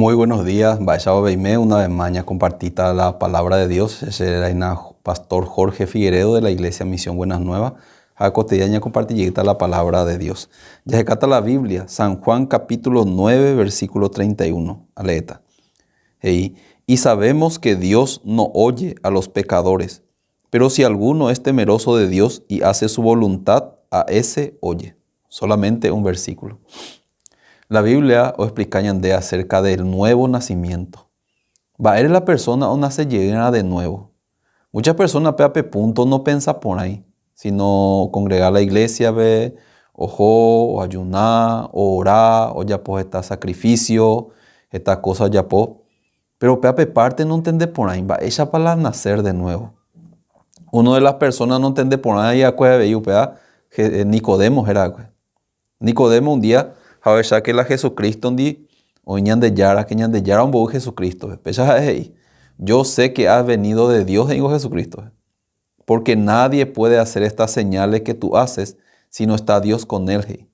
Muy buenos días, mba'éichapa peime una vez más ñakompartíta la palabra de Dios. Che cheréra Pastor Jorge Figueredo de la Iglesia Misión Buenas Nuevas ha ko día ñakomparti jeýta la palabra de Dios. Jahekáta la Biblia, San Juan capítulo 9 versículo 31. Aleéta. He'i, Y sabemos que Dios no oye a los pecadores, pero si alguno es temeroso de Dios y hace su voluntad, a ese oye. Solamente un versículo. La Biblia oexplika ñande acerca del nuevo nacimiento. Mba'ére la persona onase jeýrã de nuevo? Muchas personas péva pe punto nopensa porãi, sino okongrega la iglesia-pe, oho, oajuna, oora, ojapo heta sacrificio, heta cosa ojapo. Pero péva pe parte nontende porãi mba'éichapa la nacer de nuevo. Uno de las personas nontende porãi va'ekue avei upéva Nicodemo héra va'ekue. Nicodemo un día ha ohecha que la Jesucristo-ndi oĩ Ñandejára, que Ñandejára ombou Jesucristo-pe. Péicha ha'e he'i, Yo sé que has venido de Dios he'ívo Jesucristo-pe. Porque nadie puede hacer estas señales que tú haces si no está Dios con él, he'i.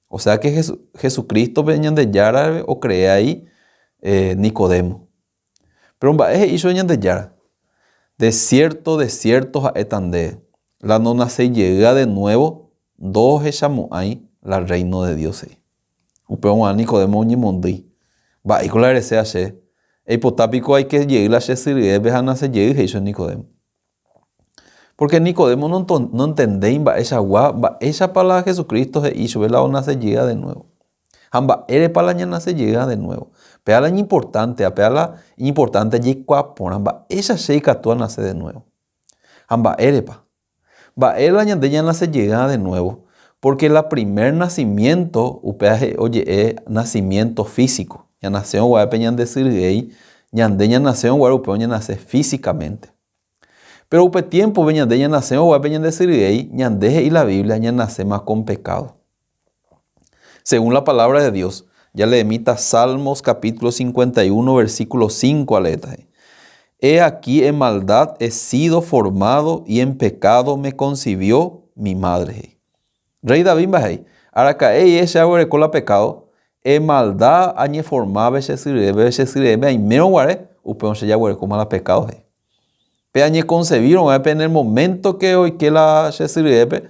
O sea que Jesucristo-pe Ñandejára ocree ahí Nicodemo. Pero mba'e he'i chupe Ñandejára? De cierto, de cierto ha'éta ndéve, la nonaseijeyga de nuevo ndohechamo'ãi la reino de Dios he'i. Upéva g̃uarã Nicodemo oñemondýi. Mba'éiko la eresea che? Eipota piko aike jey la che sy ryépe ha nase jey, he'i chupe Nicodemo. Pórke Nicodemo nontendéi mba'eichagua, mba'éichapa la Jesucristo he'i chupe la onase jeýva de nuevo. Ha mba'érepa la ñanase jeýva de nuevo. Péva la iñimportánte, péva la iñimportánte jaikuaa porã mba'éicha che ikatu anase de nuevo. Ha mba'érepa. Mba'ére la ñande ñanase jeýva de nuevo? Pórke la primer nacimiento, upéva oje'e nacimiento físico. Ñanasérõ guare pe ñande sy ryéi, ñande ñanasérõ guare upéva oñanase físicamente. Péro upe tiémpope ñande ñanasérõ guare pe ñande sy ryéi, ñande he'i la Biblia ñanaséma con pecado. Según la palabra de Dios, jaleemíta Salmos capítulo 51 versículo 5 aleéta he'i, He aquí en maldad he sido formado y en pecado me concibió mi madre he'i. Rey David mba'e he'i, Araka'e ie che aguereko la pecado, en maldad añeformáve che sy ryépe, che sy ryépe aimérõ guare, upérõ che jaguerekóma la pecado he'i. Pe añeconcebírõ guare pe en el momento que oike la che sy ryépe,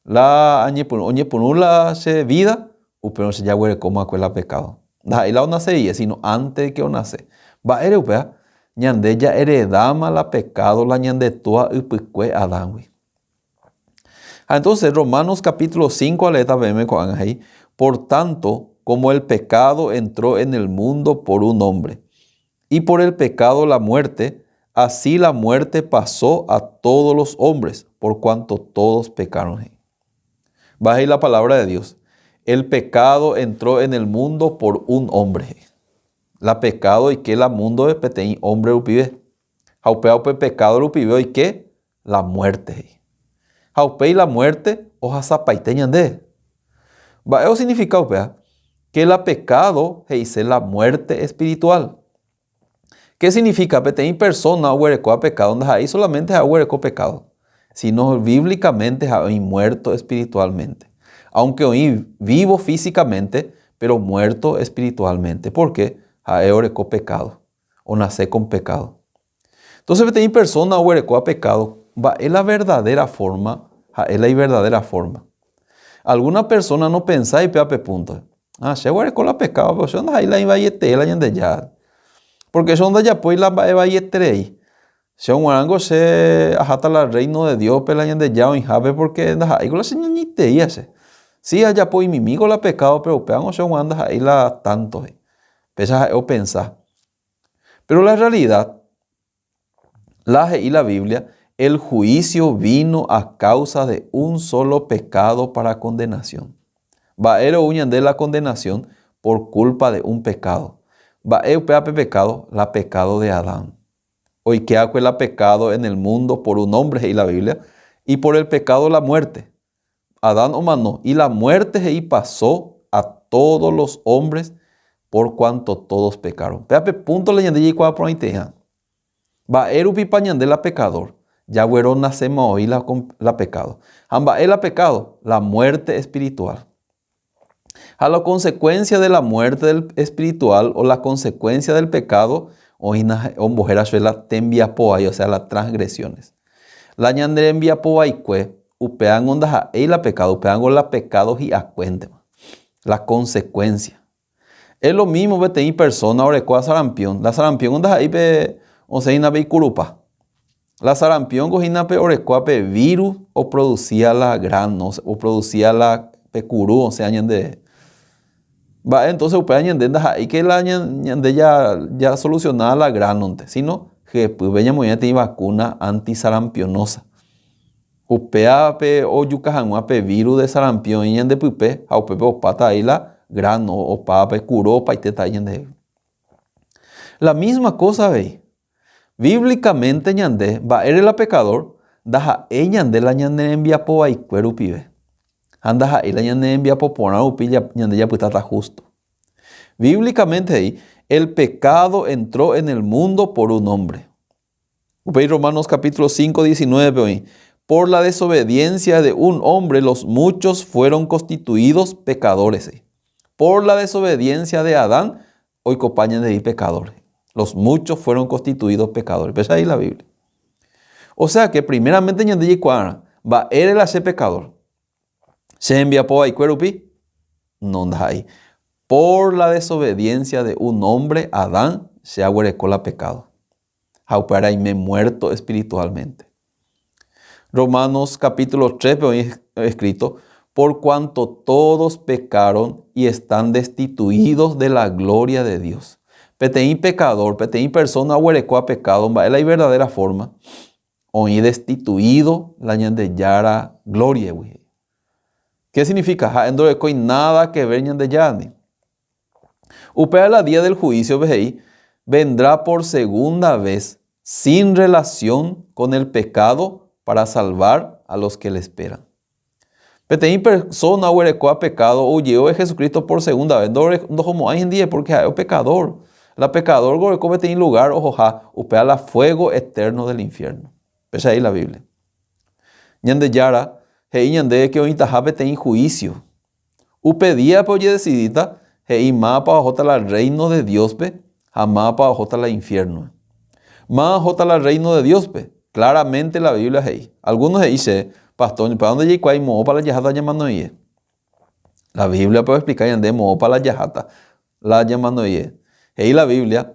la añepyrũ, oñepyrũ la che vida, upérõ che jaguerekóma va'ekue la pecado. Ndaha'éi la onase rire, sino antes de que onase. Mba'ére upéva? Ñande jaheredáma la pecado la ñande túa ypykue Adán-gui. Ha entonces Romanos capítulo 5 aleéta peẽme ko'ág̃a he'i, Por tanto, como el pecado entró en el mundo por un hombre, y por el pecado la muerte, así la muerte pasó a todos los hombres, por cuanto todos pecaron. He'i. Va he'i la palabra de Dios, El pecado entró en el mundo por un hombre. He'i. La pecado oike la mundo-pe peteĩ hombre rupive. Ha upéva upe pecado rupive oike la muerte he'i. Ha upéi la muerte ohasapaite ñande. Mba'e osignifika upéva? Que la pecado he'ise la muerte espiritual. Ke signifika peteĩ persona oguerekóva pecado ndaha'éi solamente ha'e oguereko pecado, sino bíblicamente ha'e oĩ muerto espiritualmente. Aunque oĩ vivo físicamente, pero muerto espiritualmente. Por qué? Ha'e oreko pecado. Onase con pecado. Entonces peteĩ persona oguerekóva pecado, mba'e la verdadera forma, ha'e la iverdadera forma. Alguna persona nopensái péva pe punto. Ah, che oguereko la pecado, pero che ndaha'éi la ivaietei la Ñandejára. Porque che ndajapói la mba'e vaieterei. Che og̃uarãngo che aháta la reino de Dios-pe la Ñandejára oĩhápe porque ndaha'éiko la che ñañeiteia che. Si ajapo imimíko la pecado, pero upévango che og̃uarã ndaha'éi la tanto. Péicha ha'e opensa. Pero la realidad, la he'i la Biblia, el juicio vino a causa de un solo pecado para condenación. Mba'ére ou ñande la condenación? Por culpa de un pecado. Mba'e upéva pe pecado? La pecado de Adán. Oike va'ekue la pecado en el mundo por un hombre he'i la Biblia, y por el pecado la muerte. Adán omano, y la muerte he'i pasó a todos los hombres por cuanto todos pecaron. Péva pe punto la ñande jaikuaa porãiteha. Mba'e rupipa ñande la pecador? Jagueronacema oĩ la, la pecado. Ha mba'e la pecado? La muerte espiritual. Ha la consecuencia de la muerte del espiritual o la consecuencia del pecado oĩna ombohéra chupe la tembiapo vai, o sea la transgresiones. La ñande rembiapo vaikue upévango ndaha'éi la pecado, upévango la pecado hi'akuéntema, la consecuencia. Es lo mismo peteĩ persona orekóva sarampión, la sarampióngo ndaha'éi pe osẽ hína pe ikurupa. La sarampióngo hína pe orekóva pe virus oproducía la grano, oproducía la pe kuru osẽva ñande. Mba'e entonces upéva ñande ndaha'éi que la ñande ja ja soluciona la granonte, sino hyepýpe ñamoĩ peteĩ vacuna antisarampionosa. Upéva pe ojuka hag̃ua pe virus de sarampión oĩ ñande pype ha upépe opáta avei la grano, opa pe kuru opaitéta avei ñandehegui. La misma cosa avei, bíblicamente ñande mba'ére la pecador ndaha'éi ñande la ñane rembiapo vaikue rupive ha ndaha'éi la ñane rembiapo porã rupi ñande japytáta justo. Bíblicamente he'i, El pecado entró en el mundo por un hombre. Upéi Romanos capítulo 5, 19-pe oĩ, Por la desobediencia de un hombre los muchos fueron constituidos pecadores. Por la desobediencia de Adán oikopa ñandehegui pecadores. Los muchos fueron constituidos pecadores. Péicha he'i la Biblia. O sea que primeramente ñande jaikuaarã, mba'ére la che pecador? Che hembiapo vaikue rupi? No ndaha'éi. Por la desobediencia de un hombre, Adán, che aguereko la pecado. Ha upévare aime muerto espiritualmente. Romanos capítulo 3-pe oĩ escrito, Por cuanto todos pecaron y están destituidos de la gloria de Dios. Peteĩ pecador, peteĩ persona oguerekóva pecado, mba'e la iverdadera forma? Oĩ destituido la Ñandejára gloria-gui. Ke significa? Ha'e ndorekói nada que ver Ñandejárandi. Upéva la día del juicio-pe he'i, Vendrá por segunda vez sin relación con el pecado para salvar a los que le esperan. Peteĩ persona oguerekóva pecado oujeyóve Jesucristo por segunda vez, ndohomo'ãi hendive porque ha'e pecador. La pecador oguereko peteĩ lugar ohoha, upéva la fuego eterno del infierno. Péicha he'i la Biblia. Ñandejára he'i ñandéve ke oĩtaha peteĩ juicio. Upe díape ojedesidíta he'i mávapa ohóta la Reino de Dios-pe ha mávapa ohóta la infierno-pe. Máva ohóta la Reino de Dios-pe? Claramente la Biblia he'i. Algunos he'i che, Pastor, ñepa'ã ndajaikuaái moõpa la jaháta ñamanoie. La Biblia-pe oexplika ñande moõpa la jaháta la ñamanoie. He'i la Biblia,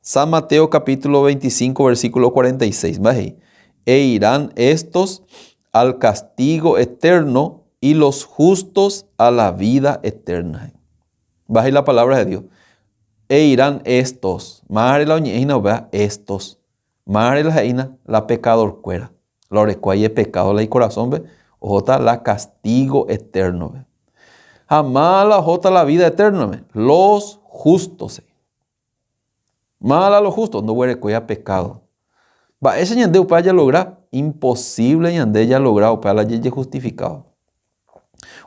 San Mateo capítulo 25 versículo 46, mba'e he'i? E irán estos al castigo eterno y los justos a la vida eterna. Mba'e he'i la palabra de Dios? E irán estos, mávare la oñe'ẽ hína upéva, estos. Mávare la he'i hína, la pecador kuéra. La oreko aye pecado la icorazón-pe, ohóta la castigo eterno-pe. Ha máva la ohóta la vida eterna-pe, los justos. Máva lo justo, ndoguerekóiva pecado. Mba'éicha ñande upéva jalogra? Imposible ñande jalogra upéva la jajejustifikáva.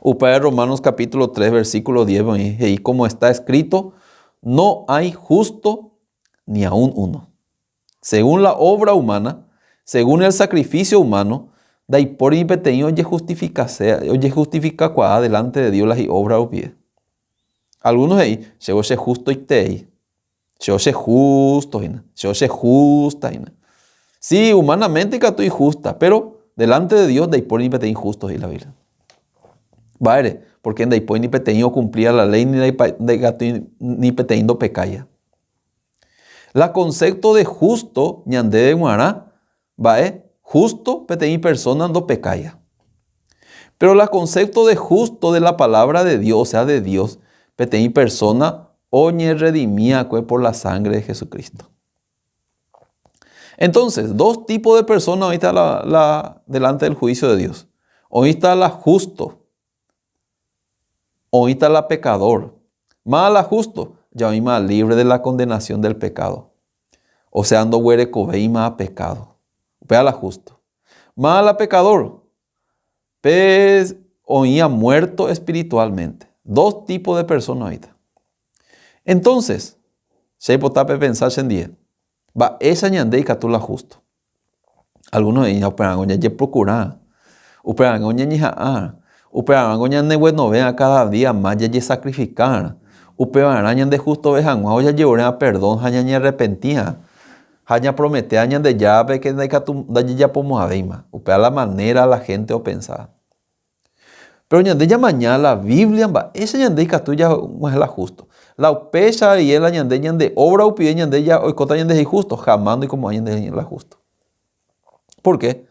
Upéva Romanos capítulo 3 versículo 10 oĩ he'i como está escrito, no hay justo ni aun uno. Según la obra humana, según el sacrificio humano, ndaipóri ni peteĩ ojejustifikase, ojejustifikakuaa delante de Dios las hi'obra rupive. Algunos he'i, Chévo che justoitei. Chévo che justo hína. Chévo che justa hína. Sí, humanamente ikatu ijusta, pero delante de Dios ndaipóri ni peteĩ justo, he'i la Biblia. Mba'ére? Porque ndaipóri ni peteĩ okumplía la ley ni ndaikatúi ni peteĩ ndopekáia. La concepto de justo ñandéve g̃uarã Mba'e? Justo peteĩ persona ndopekáiha. Pero la concepto de justo de la palabra de Dios, o sea de Dios, peteĩ persona oñerredimiakue por la sangre de Jesucristo. Entonces, dos tipos de personas oĩta la, la, delante del juicio de Dios. Oĩta la justo, oĩta la pecador. Máva la justo, ja oĩma libre de la condenación del pecado. O sea, ndoguerekovéima pecado. Upéva la justo. Máva la pecador, pe oĩva muerto espiritualmente. Dos tipos de personas oĩta. Entonces, che aipota pepensa chendie, mba'éicha ñande ikatu la justo. Algunos he'i, upearã ojeprocura, upearã oñeñeha'ã. Upearãngo ñaneguenovéva káda día más jajesacrifiká'arã. Upevarã ñandehustove hag̃ua ojajevoréva perdón ha ñañearrepentĩha ha ñaprometéva Ñandejárape ke ndaikatu ndajejapomo'ãvéima. Upéva la manera la hénte opensa. Péro ñande ñamaña la Biblia mba'éicha ñande ikatu jag̃uahẽ la hústo. La upéicha avei la ñande ñande obra rupive ñande ja oikóta ñandehegui hústo, jama ndoikomo'ãi ñandehegui la hústo. Pórke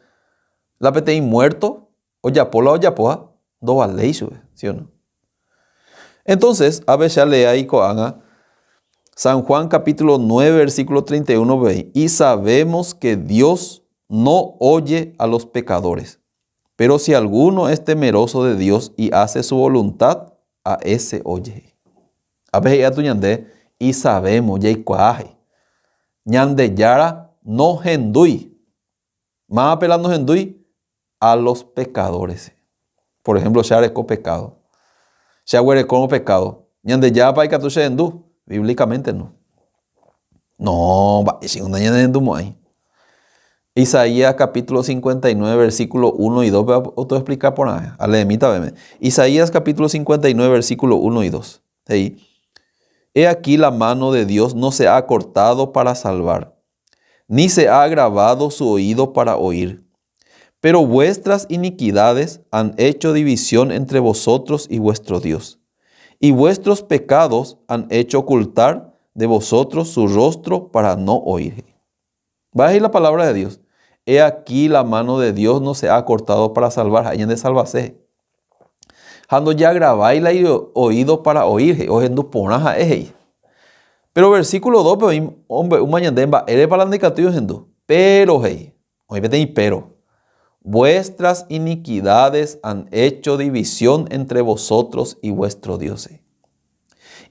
la peteĩ muérto ojapo la ojapóva ndovaléi chupe, si o no? Entonces, ápe che aleái ko'ág̃a San Juan capítulo 9 versículo 31 pe, y sabemos que Dios no oye a los pecadores, pero si alguno es temeroso de Dios y hace su voluntad, a ese oye. Ápe he'i atu ñande, y sabemos, jaikuaa he'i, Ñandejára nohendúi. Mávape la nohendúi? A los pecadores. Por ejemplo, che areko pecado. Che aguerekórõ pecado, Ñandejárapa ikatu cherendu? Bíblicamente no. No, mba'éicha nañanerendumo'ãi. Isaías capítulo 59 versículo 1 y 2 pe otoexplica porãve. Aleemíta véme. Isaías capítulo 59 versículo 1 y 2. He'i, He aquí la mano de Dios no se ha acortado para salvar, ni se ha agravado su oído para oír. Pero vuestras iniquidades han hecho división entre vosotros y vuestro Dios, y vuestros pecados han hecho ocultar de vosotros su rostro para no oír. Va a la palabra de Dios. He aquí la mano de Dios no se ha cortado para salvar, ha ñandesalvase. Ha ndojagravái la oído para oír, he'i, ohendu porã ha'e he'i. Pero versículo 2-pe oĩ ombe'úma ñande mba'érepa la ndaikatúi ohendu. Péro he'i, oĩ peteĩ péro. Vuestras iniquidades han hecho división entre vosotros y vuestro Dios. He'i.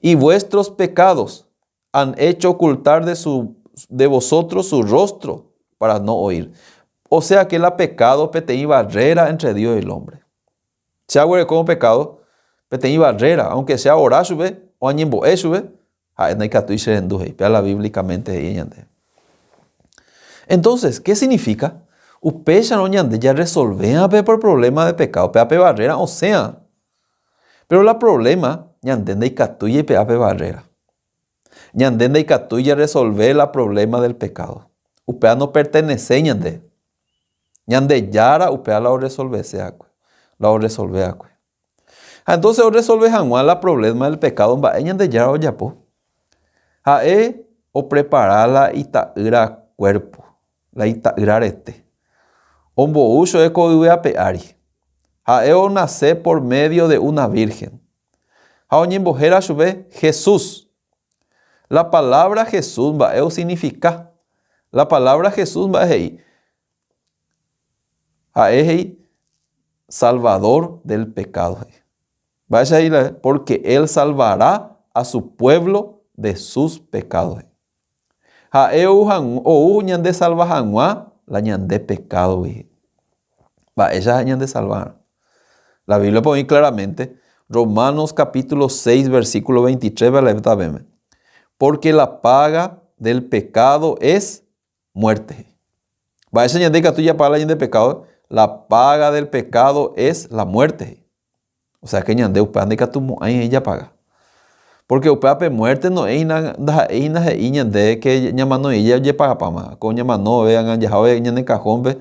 Y vuestros pecados han hecho ocultar de, su, de vosotros su rostro para no oír. O sea que la pecado peteĩ barrera entre Dios y el hombre. Che aguereko pecado peteĩ barrera, aunque sea ora chupe o añembo'e chupe, ha'e ndaikatúi che rendu he'i, péa la bíblicamente he'i ñande. Entonces, ¿qué significa? Upéicharõ ñande jarresolvéva pe problema de pecado, péa pe barrera osẽva. Pero la problema, ñande ndaikatúi jaipe'a pe barrera. Ñande ndaikatúi jarresolve la problema del pecado. Upéva no pertenece ñande. Ñandejára upéva la orresolvese akue. La orresolve akue. Ha entonces orresolve hag̃ua la problema del pecado mba'e Ñandejára ojapo? Ha'e oprepara la ita'ýra cuerpo, la ita'ýra rete. Ombou chupe ko yvy ape ári. Ha'e onase por medio de una virgen. Ha oñembohéra chupe Jesús. La palabra Jesús mba'e osignifica? La palabra Jesús mba'e he'i? Ha'e he'i Salvador del pecado. Mba'éicha he'i la Porque él salvará a su pueblo de sus pecados. Ha'e ou hag̃ua, ou ñandesalva hag̃ua la ñande pekádogui. Mba'éicha ha'e ñandesalva? La Bíbliape oĩ claramente, Romanos capítulo 6 versículo 23 pe peẽme. Porque la paga del pecado es muerte. Mba'éicha ñande ikatu japaga la ñande pecado? La paga del pecado es la muerte. O sea que ñande upéva ndaikatumo'ãi he'i japaga. Porque upéva pe muerte no'ẽina ndaha'éina he'i ñande que ñamano'i jajepagapáma. Ko ñamanove ág̃a jahave ñane cajón-pe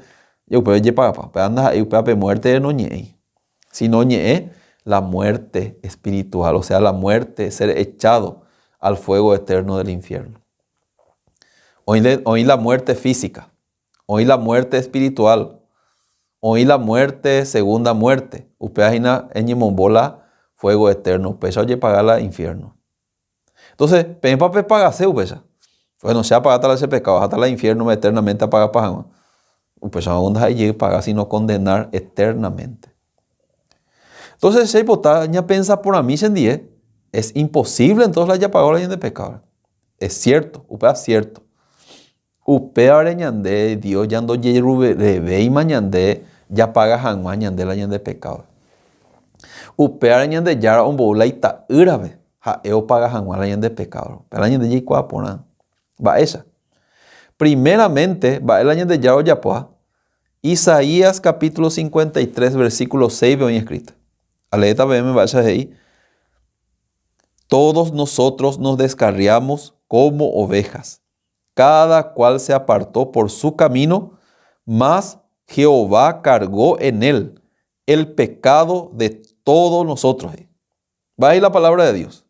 upéva ojepagapa. Upéva ndaha'éi upéva pe muerte noñe'ẽi. Sino oñe'ẽ la muerte espiritual, o sea la muerte, ser echado al fuego eterno del infierno. Oĩ la muerte física. Oĩ la muerte espiritual, oĩ la muerte segunda muerte, upéva hína eñemombo la fuego eterno, upéicha ojepaga la infierno. Entonces, peẽpa pepagase upéicha? Bueno, che apagáta la che pecado, aháta la infierno eternamente apagapa hag̃ua. Upéicha hag̃ua ndaha'éi jey paga, sino condenar eternamente. Entonces, che aipota ñapensa porãmi chendie, es imposible entonces la japaga la ñande pecado. Es cierto, upéva cierto. Upévare ñande Dios ja ndojerurevéima ñande japaga hag̃ua ñande la ñande pekádo. Upévare Ñandejára ombou la Ita'ýrape ha'e opaga hag̃ua la ñande pekádo. Upéva la ñande jaikuaa porã. Mba'éicha? Primeramente, mba'e la Ñandejára ojapóva? Isaías capítulo 53 versículo 6-pe oĩ escrito. Aleéta peẽme mba'éicha he'i, Todos nosotros nos descarriamos como ovejas, cada cual se apartó por su camino, mas Jehová cargó en él el pecado de todos nosotros. Va ahí la palabra de Dios.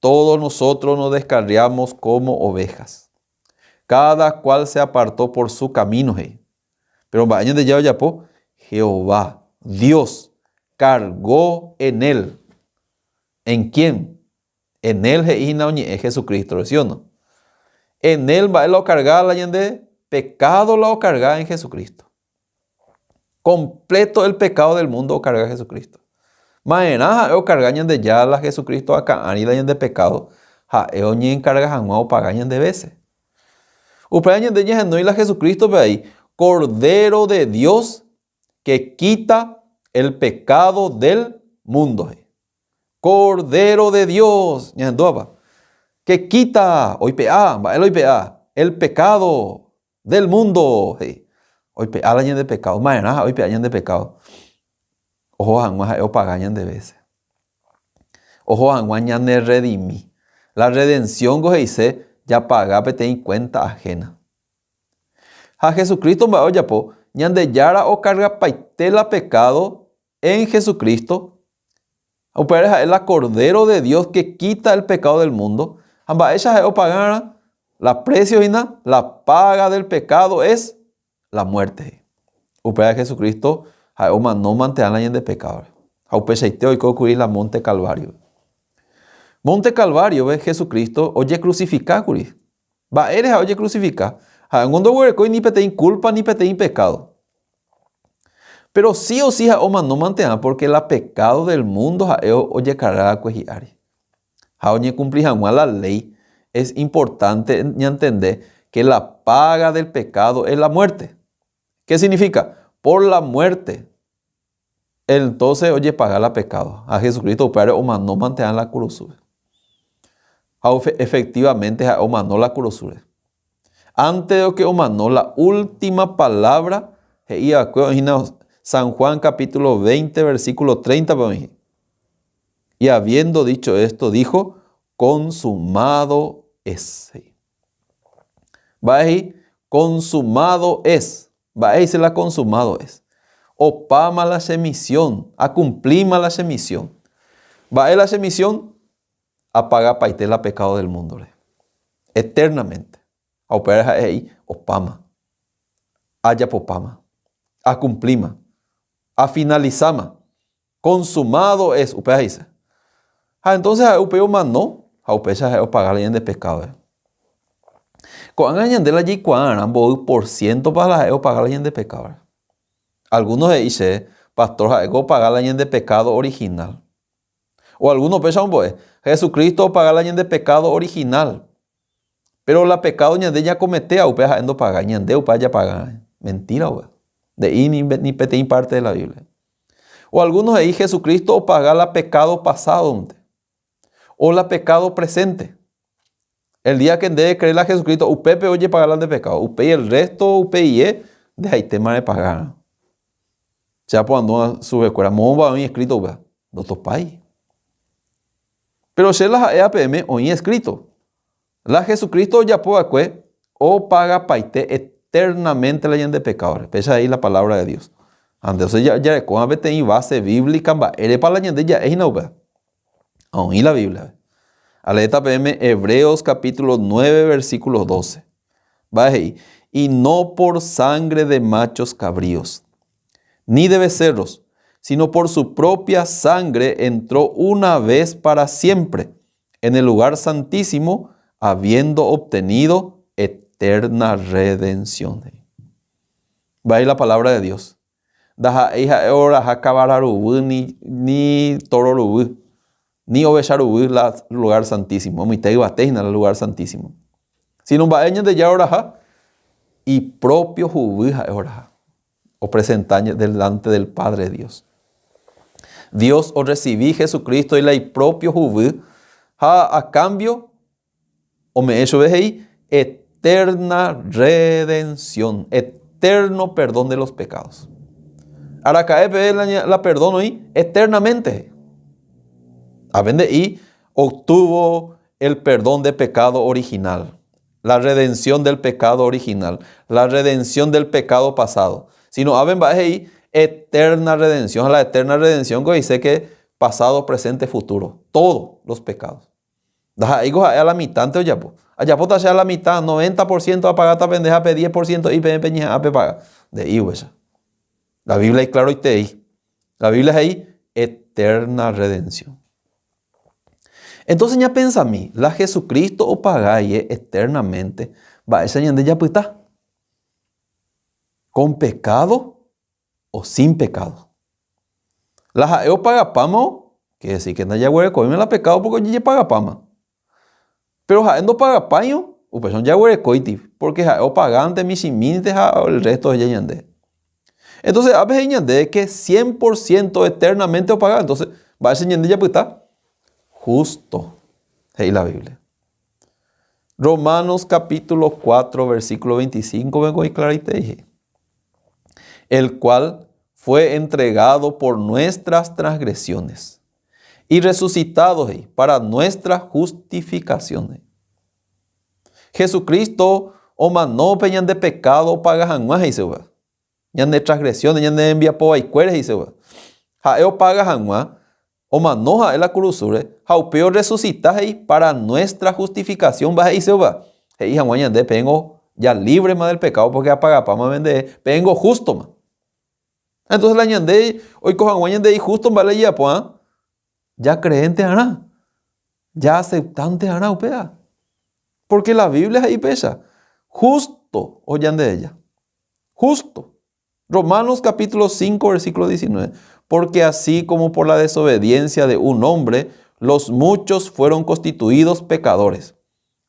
Todos nosotros nos descarriamos como ovejas. Cada cual se apartó por su camino. Pero mba'e Ñandejára ojapo? Jehová, Dios, cargó en él. ¿En quién? En él he'i hína oñe'ẽ Jesucristo-re, ¿sí o no? En él mba'e la okarga la ñande pecado la okarga en Jesucristo. Completo el pecado del mundo okarga Jesucristo. Ma'erã ha'e okarga Ñandejára la Jesucristo akã ári la ñande pecado, ha'e oñeenkarga hag̃ua opaga ñande vése. Upéva ñande ñahenói la Jesucristo-pe avei, Cordero de Dios que quita el pecado del mundo. Cordero de Dios, ñahendúapa, que quita, oipe'a, mba'e la oipe'a, el pecado del mundo, he'i. Oipe'a la ñande pecado, ma'erã ha'e oipe'a ñande pecado? Oho hag̃ua ha'e opaga ñande vése. Oho hag̃ua ñanerredimi. La redención-ko he'ise japaga peteĩ cuenta ajena. Ha Jesucristo mba'e ojapo? Ñandejára okargapaite la pecado en Jesucristo, ha upévare ha'e la Cordero de Dios que quita el pecado del mundo, ha mba'éicha ha'e opagárã la precio hína, la paga del pecado es la muerte. Upévare Jesucristo ha'e omano mante'ã la ñande pecado-re. Ha upeichaite oiko kuri la Monte Calvario-pe. Monte Calvario-pe Jesucristo ojecrucifica kuri. Mba'ére ha'e ojecrucifica? Ha'éngo ndoguerekói ni peteĩ culpa ni peteĩ pecado. Pero sí o sí ha'e omano mante'ã porque la pecado del mundo ha'e ojekarga va'ekue hi'ári. Ha oñekumpli hag̃ua la léi, es importante ñantende que la paga del pecado es la muerte. Qué significa? Por la muerte entonces ojepaga la pecado. Ha Jesucristo upévare omano mante'ã la kurusúre. Ha efectivamente ha'e omano la kurusúre. Antes de que omano la última palabra he'i va'ekue oĩ hína San Juan capítulo 20 versículo 30 pe oĩ. Y habiendo dicho esto dijo, consumado es. He'i. Mba'e he'i? Consumado es. Mba'e he'ise la consumado es? Opáma la che misión, acumplíma la che misión. Mba'e la che misión? Apagapaite la pecado del mundo-re. Eternamente. Ha upévare ha'e he'i, opáma. Ajapopáma. Acumplíma. Afinalizáma. Consumado es, upéva he'ise. Ha entonces ha'e upéi omano ha upéicha ha'e opaga la ñande pecado. Ko'ág̃a ñande la jaikuaarã mboy por ciento-pa la ha'e opaga la ñande pecado. Algunos he'i che, pastor ha'éko opaga la ñande pecado original. O algunos péicha ombo'e, Jesucristo opaga la ñande pecado original. Pero la pecado ñande ñacometéva upéva ha'e ndopagái, ñande upéva japaga. Mentira upéva. Nde'í ni peteĩ parte de la Biblia. O algunos he'i Jesucristo opaga la pecado pasado-nte. O la pecado presente. El día que nde crees la Jesucristo, upépe ojepaga la nde pecado. Upéi el resto upeiye ndehaitéma repaga. Che aporandu chupekuéra, moõpa oĩ escrito upéva? Ndotopái. Pero che la ha'éva peẽme oĩ escrito. La Jesucristo ojapo va'ekue opagapaite eternamente la ñande pecado-re. Péicha he'i la palabra de Dios. Ha entonces jarekóma peteĩ base bíblica mba'érepa la ñande ja'e hína upéva. Ha oĩ la Biblia-pe. Aleéta peẽme Hebreos capítulo 9 versículo 12. Mba'e he'i? Y no por sangre de machos cabríos, ni de becerros, sino por su propia sangre entró una vez para siempre en el lugar santísimo, habiendo obtenido eterna redención. Mba'e la palabra de Dios. Ndaha'éi ha'e oraha kavara ruguy ni, ni toro ruguy, ni ovecha ruguy la lugar santísimo, omoite yvate hína la lugar santísimo. Sino mba'e Ñandejára oraha, ipropio huguy ha'e oraha. Opresenta delante del Padre Dios. Dios orrecibi Jesucristo y la ipropio huguy ha a cambio ome'ẽ chupe he'i eterna redención, eterno perdón de los pecados. Araka'e peve la perdón oĩ eternamente. Ápe nde'i obtuvo el perdón de pecado original, la redención del pecado original, la redención del pecado pasado, sino ápe mba'e he'i eterna redención. Ha la eterna redención ko he'ise que pasado, presente, futuro, todos los pecados. Ndaha'éiko ha'e a la mitánte ojapo. Ajapóta che a la mitad, noventa por ciento apagáta pende ha pe diez por ciento'i peẽ peñeha'ã pepaga. Nde'i upéicha. La Biblia iklaroiterei. La Biblia he'i eterna redención. Entonces ñapensami, la Jesucristo opagáie eternamente, mba'éicha ñande japyta? Con pecado o sin pecado. La ha'e opagapáma, quiere decir que ndajaguerekóima la pecado porque ojejepagapáma. Pero ha'e ndopagapáirõ, upéicha jaguerekóiti, porque ha'e opagánte michĩmínte ha el resto oheja ñande. Entonces, ápe he'i ñande que 100% eternamente opaga. Entonces, mba'éicha ñande japyta? Justo, he'i la Biblia. Romanos capítulo 4, versículo 25, vengo ahí clarita dije. El cual fue entregado por nuestras transgresiones y resucitado para nuestra justificación. Jesucristo omano pe ñande pecado opaga hag̃ua he'ise upéva. Ñande transgresiones, ñande rembiapo vaikuére he'ise upéva. Ha'e opaga hag̃ua, omano ha'e la kurusúre ha upéi orresusita he'i para nuestra justificación mba'e he'ise upéva. He'i hag̃ua ñande peẽngo ya líbrema del pecado porque apagapáma pende peẽngo jústoma. Entonces la ñande oiko hag̃ua ñande injusto mba'e la ijapo'ã, ja creénte arã, ja aceptante arã upéva. Porque la Biblia he'i péicha, justo ojandereja. Justo. Romanos capítulo 5, versículo 19. Porque así como por la desobediencia de un hombre, los muchos fueron constituidos pecadores.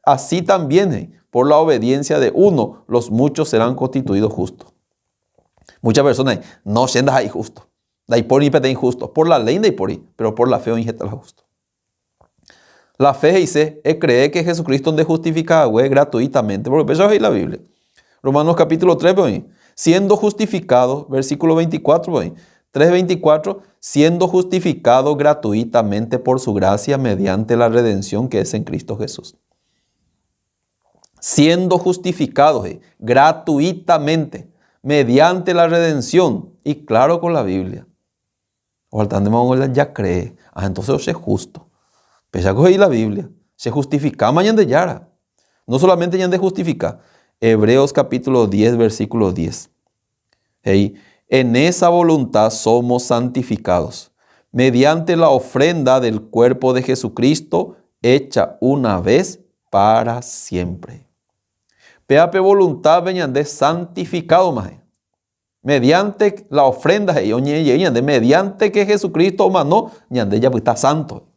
Así también, por la obediencia de uno, los muchos serán constituidos justos. Muchas personas dicen, no, che ndaha'éi justo. Ndaipóri ni peteĩ justo. Por la ley ndaipóri, pero por la fe oĩ heta la justo. La fe he'ise, ecree que Jesucristo nde justifica hague gratuitamente, porque upéicha he'i la Biblia. Romanos capítulo 3-pe oĩ, siendo justificado, versículo 24-pe oĩ, 3.24, siendo justificado gratuitamente por su gracia mediante la redención que es en Cristo Jesús. Siendo justificado, he'i, gratuitamente, mediante la redención, y claro con la Biblia. Ojaltánte la ya cree. Ah, entonces ose justo. Péicha ko he'i la Biblia. Se justificáma Ñandejára. No solamente ñande justifica. Hebreos capítulo 10, versículo 10. He'i, En esa voluntad somos santificados, mediante la ofrenda del cuerpo de Jesucristo hecha una vez para siempre. Péa pe voluntad-pe ñande santificado maje. Mediante la ofrenda he'i oñe'ẽ jey ñande, mediante que Jesucristo omano, ñande japyta santo.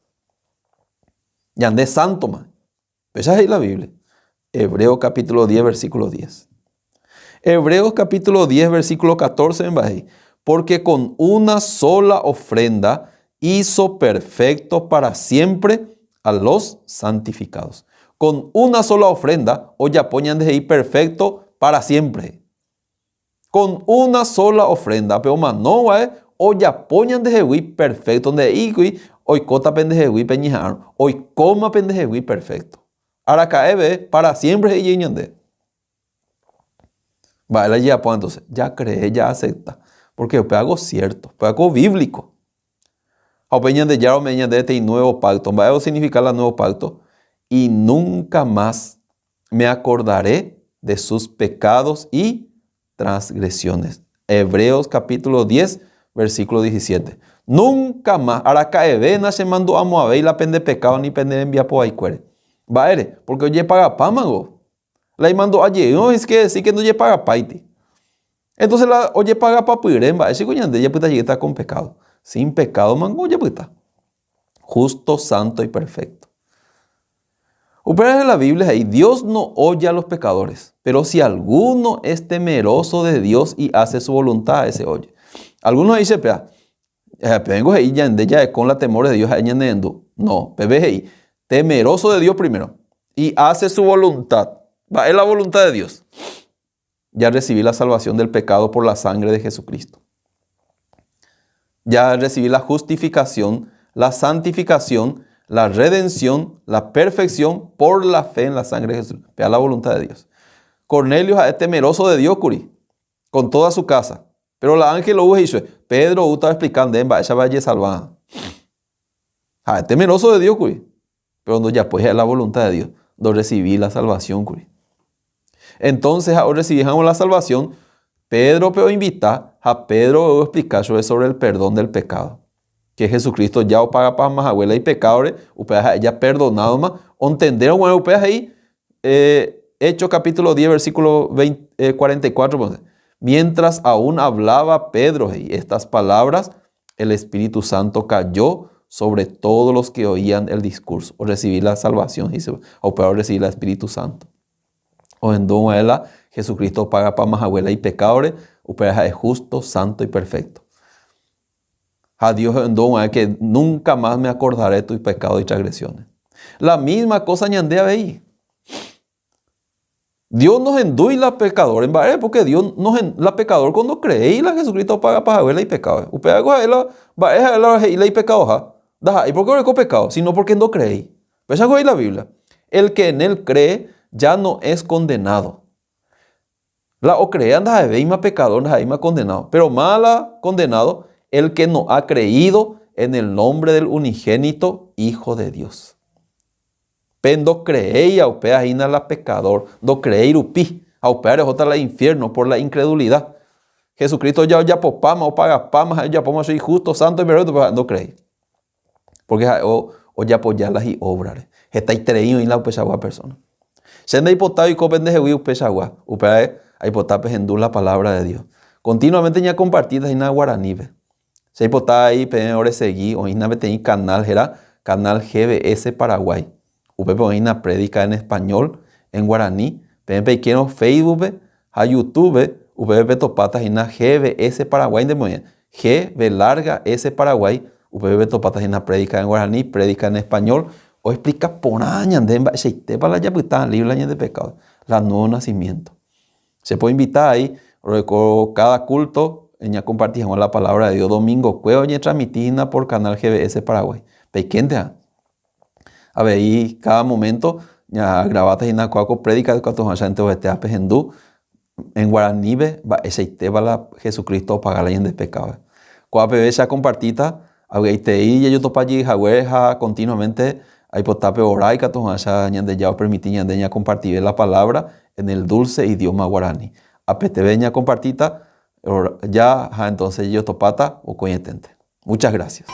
Ñande santo ma. Péicha he'i la Biblia. Hebreo capítulo 10, versículo 10. Hebreos capítulo 10, versículo 14 mba'e he'i, Porque con una sola ofrenda hizo perfecto para siempre a los santificados. Con una sola ofrenda ojapo ñande he'i perfecto para siempre. Con una sola ofrenda, pe omanóvae ojapo ñandehegui perfecto, nde'ígui oikóta pendehegui peñeha'arõ, oikóma pendehegui perfecto. Araka'eve, para siempre he'i jey ñande. Mba'e la jejapóva entonces? Ja cree, ja acepta, porque upe algo cierto, upe algo bíblico. Ha upéi Ñandejára ome'ẽ ñandéve peteĩ nuevo pacto. Mba'e osignifica la nuevo pacto? Y nunca más me acordaré de sus pecados y transgresiones. Hebreos capítulo 10, versículo 17. Nunca más, araka'eve nachemandu'amo'ãvéi la pende pecado ni pende rembiapo vaikuére. Mba'ére? Porque ojepagapámango. La imandu'a jeýrõ es que decir que ndojepagapáiti. Entonces la ojepagapapyre mba'e chiko ñande japyta jeýta con pecado. Sin pecado mango ojepyta. Justo, santo y perfecto. Upévare la Biblia he'i, Dios no oye a los pecadores, pero si alguno es temeroso de Dios y hace su voluntad, ese oye. Algunos he'i che péa, pévengo he'i ñande ja'ekón la temor de Dios ha'e ñanerendu. No, peve he'i, temeroso de Dios primero y hace su voluntad. Mba'e la voluntad de Dios? Ya recibí la salvación del pecado por la sangre de Jesucristo. Ya recibí la justificación, la santificación, la redención, la perfección por la fe en la sangre de Jesús. Vea la voluntad de Dios. Cornelio es temeroso de Dios, kuri, con toda su casa. Pero la ángel ou he'i chupe, Pedro oúta oexplika nde mba'éichapa ejesalva. Ha'e temeroso de Dios kuri, pero ndojapói ha'e la voluntad de Dios, ndorresivi la salvación kuri. Entonces ha orresivi hag̃ua la salvación, Pédrope oinvita ha Pedro oexplika chupe sobre el perdón del pecado. Que Jesucristo ja opagapáma hague la ipekádore, upéva ha'e ja perdonádoma, ontendérõ guare upéva he'i, eh, Hechos capítulo 10 versículo 20, 44, eh, mientras aún hablaba Pedro he'i estas palabras, el Espíritu Santo cayó sobre todos los que oían el discurso. Orresivi la salvación, he'i ha upéva orresivi la Espíritu Santo. Ohendu og̃uahẽ la Jesucristo opagapáma hague la ipekádore, upéva ha'e justo, santo y perfecto. Ha Dios ohendu og̃uahẽ que nunca más me acordaré tus pecados y transgresiones. La misma cosa ñande avei. Dios nohendúi la pecador mba'ére porque Dios la pecador ko ndocreéi la Jesucristo opagapa hague la ipecado. Upéva ha'e la mba'e ha'e la he'i la ipecadoha. Ndaha'éi porque oreko pecado, sino porque ndocreéi. Upéicha he'i la Biblia. El que en él cree ya no es condenado. La ocreéva ndaha'evéima pecador, ndaha'éima condenado. Pero máva la condenado, el que no ha creído en el nombre del unigénito Hijo de Dios. Pe ndocreéiva upéva hína la pecador, ndocreéi rupi, ha upéva rehóta la infierno por la incredulidad. Jesucristo ja ojapopáma, opagapáma, ha'e ojapóma chugui justo, santo y perfecto, pero ha'e ndocreéi. Porque ha'e ojapoja la hi'óbrare. Hetaiterei oĩ la upeichagua persona. Che ndaipotái oiko pendehegui upeichagua, upévare aipota pehendu la palabra de Dios. Continuamente ñakompartíta hína guaranípe. Che aipota avei peẽ oresegi oĩhína peteĩ canal héra Canal GBS Paraguay. Upépe oĩhína prédica en español, en guaraní. Peẽ peikérõ Facebook-pe ha YouTube-pe, upépe petopáta hína GBS Paraguay nde moĩva. G, B larga, S Paraguay, upépe petopáta hína prédica en guaraní, prédica en español. Oexplica porã ñande mba'eichaitépa la japyta libre la ñande pecado, la nuevo nacimiento. Che poinvita ahí roeko cada culto ñakomparti hag̃ua la palabra de Dios domingo-kue oñetransmiti hína por canal GBS Paraguay. Peikénteha. Avei cada momento ñagraváta hína kóa ko prédica katu hag̃uáicha enterovete pehendu en guaranípe mba'eichaitépa la Jesucristo opaga la ñande pecado. Ko'a peve che akompartíta avy'aitei jajotopa jey haguére ha continuamente aipota pe ora ikatu hag̃uáicha Ñandejára opermiti ñande ñakompartive la palabra en el dulce idioma guaraní. Apeteve ñakompartíta ja ha entonces jajotopáta vokóietente. Muchas gracias.